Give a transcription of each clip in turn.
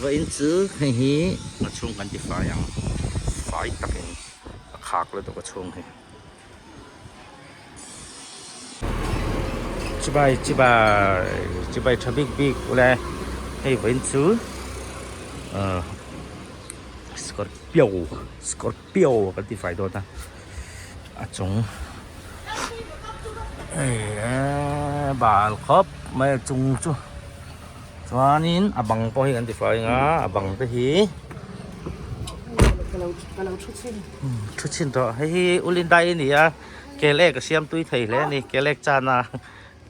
Vawiin chu hei hi a chhung kan ti fai ang fai takin a khak lutuk a chhung hi. Chibai chibai chibai tha bik bik ule hei vawiin chu ahh scorpio scorpio kan ti fai dawn a a chung hei bal khawp mai a chung chu. Chuanin a bang pawh hi kan ti fai ang a a bang te hi thu chhin tawh hei hi ulindai a ni a kelek a siam tui thei hle a ni kelek chana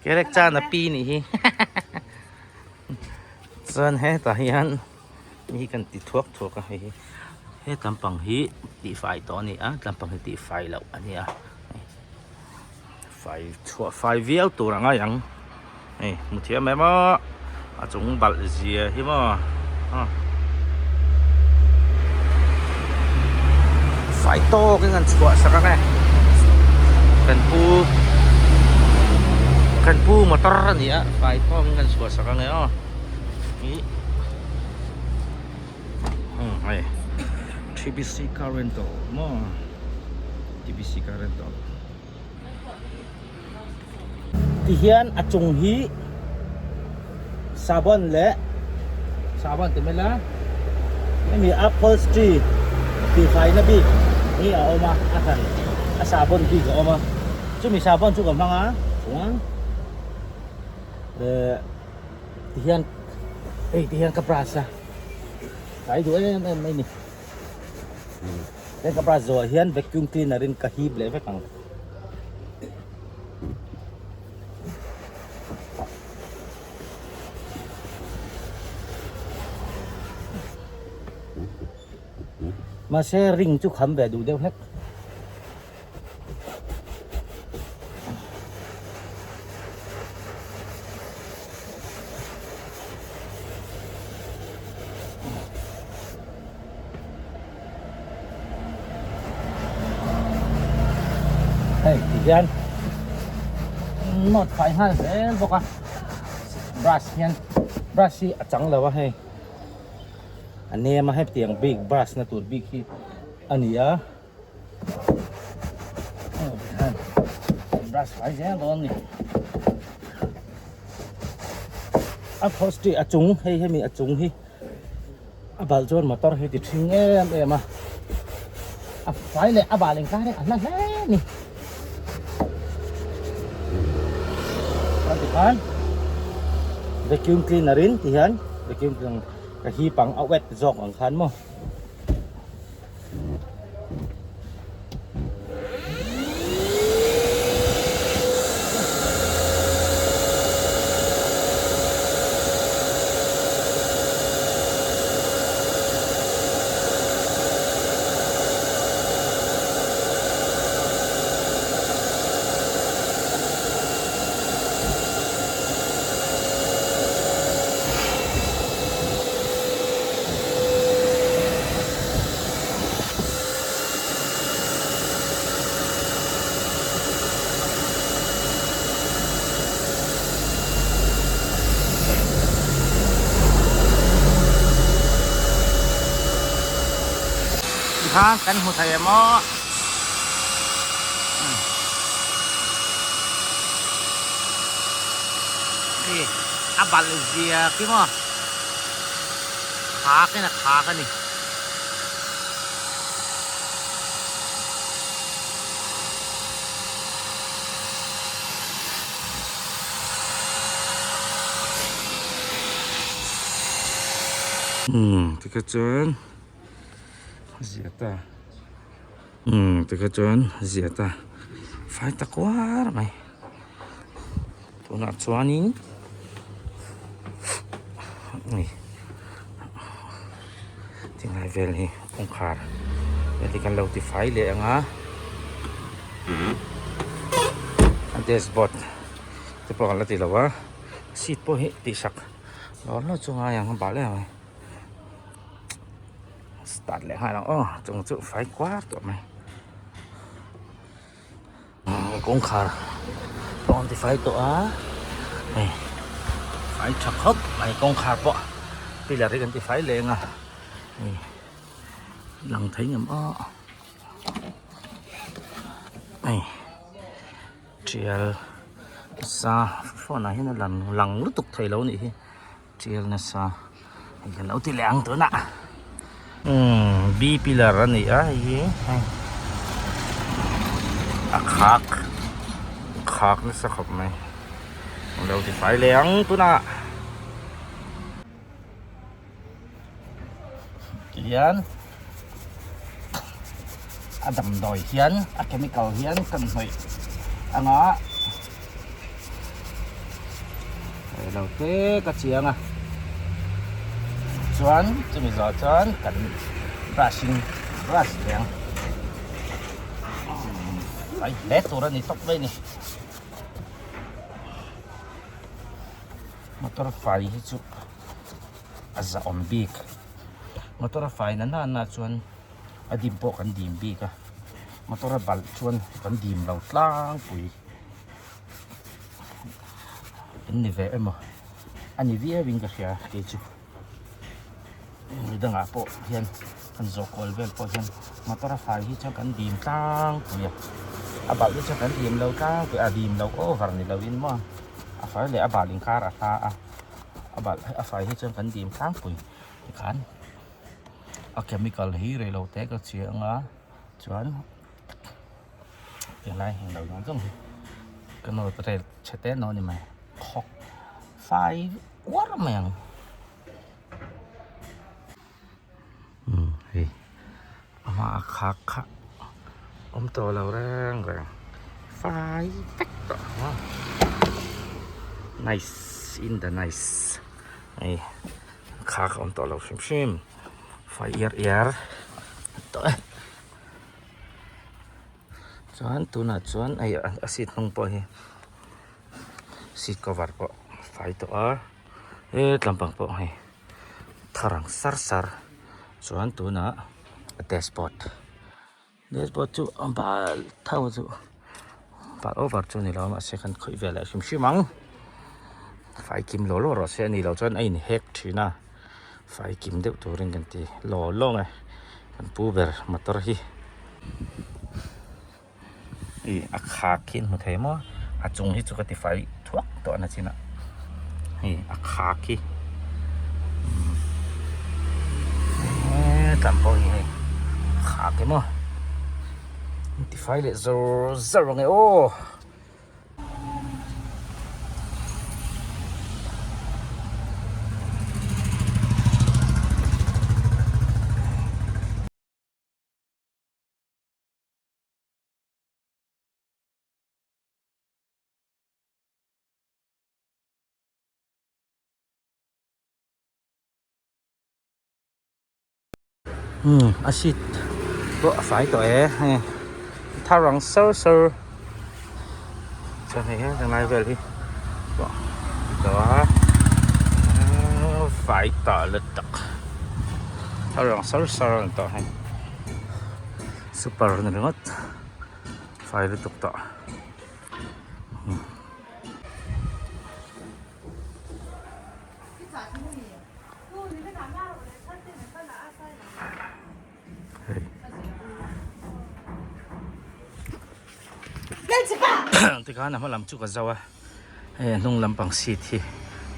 kelek chana pi nih hi chuan hetah hian mi hi kan ti thuak thuak a hei hi he tlampang hi tihfai tawh a ni a tlampang hi tihfai loh a ni a. Fai chhuah fai viau tur a ngai ang hei hmu thiam em aw a chung balh zia hi maw fai tawk in an chhuah sak ang e kan pu kan pu motor a ni a fai tawk in kan chhuah sak ang e aw ih hei T_B_C car rental maw T_B_C car rental. Tihian a chung hi sabon leh sabon ti mai la hemi upholstery tihfaina bik hi a awm a a hran a sabon bik a awm a chumi sabon chu ka hmang a chuan eh tihian hei tihian ka brush a fai duh em em mai ni. He ka brush zawh ah hian vacuum cleaner in ka hip leh vek ang. Mahse ring chu kham ve duh deuh hlek. Hei ti hian nawt fai nghal zel bawk a brush hian brush hi a chang lo a hei a nem a hetiang bik brush na tur bik hi a ni a. Brush fai zel dawn a ni upholstery a chung hei hemi a chung hi a balh chuan motor hi ti thing em em a a fai leh a bal inkar hi a hla hle a ni chuan tikhan vacuum cleaner in ti hian vacuum cleaner ka hip ang a wet zawk ang khan maw. Tikhan kan hmu thei em aw. Hei a balh zia khi maw. Khak in a khak a ni. Umm tikha chuan zia ta umm tikha chuan zia ta fai ta kuar mai tunah chuanin hei tinglai vel hi kawngkhar heti kan lo tifai leh ang a a dashboard te pawh kan la ti lo a seat pawh hi tihsak lawr lawr chu ngai ang a bah leh ang e start leh nghal ang aw chung chu fai kuar tawh mai. Kawngkhar pawh an tifai tawh a hei fai tha khawp mai kawngkhar pawh Pillar hi kan ti fai leng a hei lang thei ngem aw hei tial nasa phone ah hian a lang lang lutuk thei lo anih hi tial nasa hei kan lo ti leh ang tunah umm b pillar a ni a hei hi hei a khak khak nasa khawp mai an lo ti fai leh ang tunah. Tihian a damdawi hian a chemical hian kan hnawih anga reilo te ka chiang a chuan chumi zawh chuan kan brush in brush leh ang fai hle tur a ni tawp mai a ni. Motor fai hi chu a zahawm bik motor a fai na nana chuan a dim pawh kan dim bik a motor a balh chuan kan dim lo tlangpui an ni ve emaw a ni viau in ka hria kei chu mi dangah pawh hian kan zawh kual vel pawh hian motor a fai hi chuan kan dim tlangpui a a balh hi chuan kan dim lo tlangpui a dim lo over ni lo in maw a fai leh a bal inkar a hla a a balh a fai hi chuan kan dim tlangpui tikhan a chemical hi rei lo te ka chiang a chuan tunlai heng lo zawng zawng hi ka nawt rel chhe te nawh a ni mai khawk fai uar mai ang. Umm hei a hmaah khak kha awm tawh lo reng reng fai vek tawh ang a nice in the nice hei khak a awm tawh lo hrim hrim fai iar iar tawh e chuan tunah chuan hei a seat hnung pawh hi seat cover pawh fai tawh a he tlampang pawh hei thar ang sar sar chuan tunah dashboard dashboard chu a bal tho chu bal over chu a ni lo a mahse kan khawih ve leh hrim hrim ang fai kim law law rawh se a nih loh chuan a in hek thin a fai kim deuh turin kan ti law law nge kan pu ber motor hi. Ih a khak khi an hmu thei maw a chung hi chu ka ti fai thuak tawh na chin ah hei a khak hi hetlai pawh hi hei a khak hi maw an ti fai leh zawr zawr ang e aw. Umm a seat pawh a fai tawh e hei thar ang sar sar chuan hei helai vel hi pawh a tawh a fai tah lutuk thar ang sar sar a ni tawh hei. Super a ni ringawt fai lutuk tawh tikhan a hma lam chu ka zo a hei a hnung lampang seat hi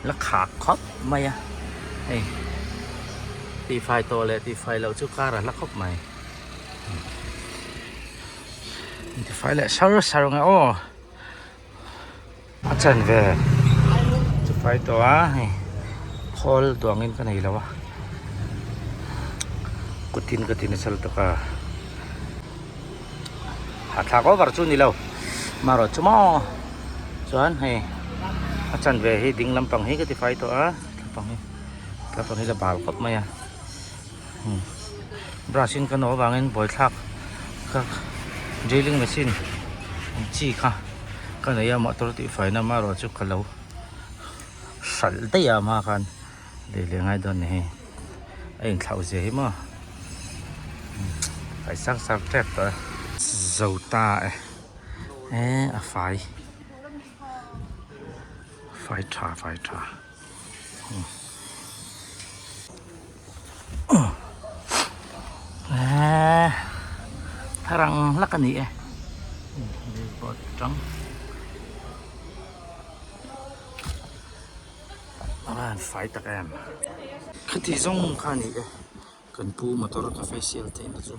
la khak khawp mai a hei tihfai tawh leh tihfai loh chu kar a hla khawp mai tihfai leh sar sar ang e aw a chanve tihfai tawh a hei khawl duangin ka nei lo a kutin ka ti nasa lutuk a hahthlak over chu ni lo marawh chu maw chuan hei a chanve hi ding lampang hi ka ti fai tawh a lampang hi lampang hi la bal khawp mai a brush in ka nawh avangin buaithlak ka drilling machine ang chi kha ka nei a motor tih faina marawh chu ka lo hralh daih a hma khan lei leh ngai dawn a ni hei a inthlauh zia hi maw fai sang sang tep tawh e zo ta e eh a fai fai tha fai tha. hlak a ni e baseboard atang a van fai tak em khati zawng kha a ni e kan pu motor cafe sial theihna chu.